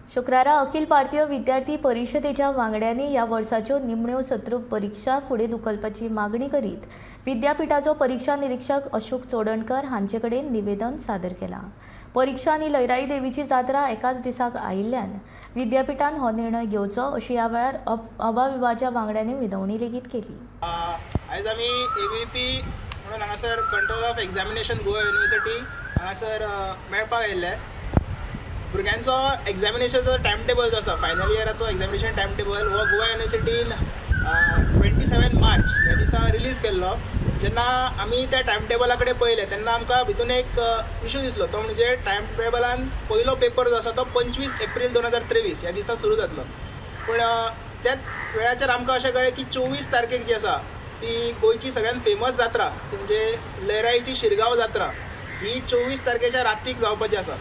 शुक्रारा अखिल भारतीय विद्यार्थी परिशदेच्या वांगड्यांनी ह्या वर्साच्यो निमण्यो सत्र परिक्षा फुडें धुकलपाची मागणी करीत विद्यापिठाचो परिक्षा निरीक्षक अशोक चोडणकर हांचे कडेन निवेदन सादर केलां. परिक्षा आनी लयराई देवीची जात्रा एकाच दिसाक आयिल्ल्यान विद्यापिठान हो निर्णय घेवचो अशी ह्या वेळार अभाविभाच्या वांगड्यांनी विनवणी लेगीत केली. आयज आमी एबीव्हीपी म्हणून हांगासर control of examination, Goa University हांगासर मेळपाक आयिल्ले. भुरग्यांचो एग्जामिनेशनाचो टायम टेबल जो आसा, फायनल इयराचो एग्जामिनेशन टायम टेबल, हो गोवा युनिवर्सिटीन 27 मार्च ह्या दिसा रिलीज केल्लो. जेन्ना आमी त्या टायम टेबला कडेन पळयलें तेन्ना आमकां भितून एक इशू दिसलो, तो म्हणजे टायम टेबलान पयलो पेपर जो आसा तो 25 एप्रील 2023 ह्या दिसा सुरू जातलो. पूण त्याच वेळाचेर आमकां अशें कळ्ळें की 24 तारखेक जी आसा ती गोंयची सगळ्यात फेमस जात्रा, ती म्हणजे लयराईची शिरगांव जात्रा, ही 24 तारखेच्या रातीक जावपाची आसा.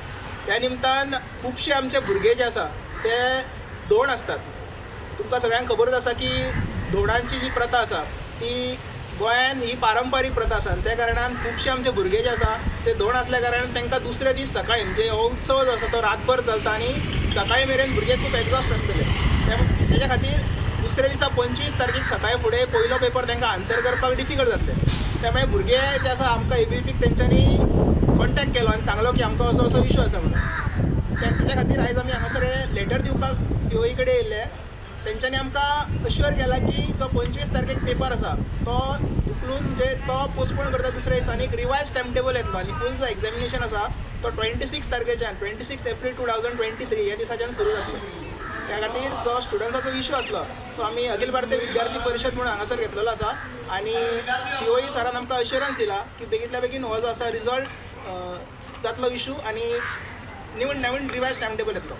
त्या निमतान खुबशे आमचे भुरगे जे आसा ते धोंड आसतात. तुमकां सगळ्यांक खबरूच आसा की धोंडांची जी प्रथा आसा ती गोंयान ही पारंपारीक प्रथा आसा आनी त्या कारणान खुबशे आमचे भुरगे जे आसा ते धोंड आसल्या कारणान तांकां दुसरे दीस सकाळी, म्हणजे हो उत्सव जो आसा तो रातभर चलता आनी सकाळी मेरेन भुरगे खूब एग्जॉस्ट आसतले. तेज्या खातीर दुसऱ्या दिसा 25 तारखेक सकाळी फुडें पयलो पेपर तांकां आन्सर करपाक डिफिकल्ट जातलें. त्यामुळे भुरगे जे आसा, आमकां एबीव्हीपीक तेंच्यांनी कॉन्टेक्ट केलो आनी सांगलो की आमकां असो असो इशू आसा म्हणून. तेच्या खातीर आयज आमी हांगासर लेटर दिवपाक सीओई कडेन येयल्ले. तेंच्यांनी आमकां अश्युअर केला की जो 25 तारखेक पेपर आसा तो उखलून, म्हणजे तो पोस्टपोन करता दुसऱ्या दिसा आनी एक रिवायज टायम टेबल येतलो आनी फूल जो एग्जामिनेशन आसा तो 26 तारखेच्यान, 26 April 2023 ह्या दिसाच्यान सुरू जातलो. त्या खातीर जो स्टुडंट्साचो इशू आसलो तो आमी अखिल भारतीय विद्यार्थी परिशद म्हणून हांगासर घेतलेलो आसा आनी सीओई सरान आमकां अश्युरन्स दिला की बेगींतल्या बेगीन हो जो आसा रिजॉल्व जातलो इशू आनी नवीन नवीन रिवायज टायम टेबल येतलो.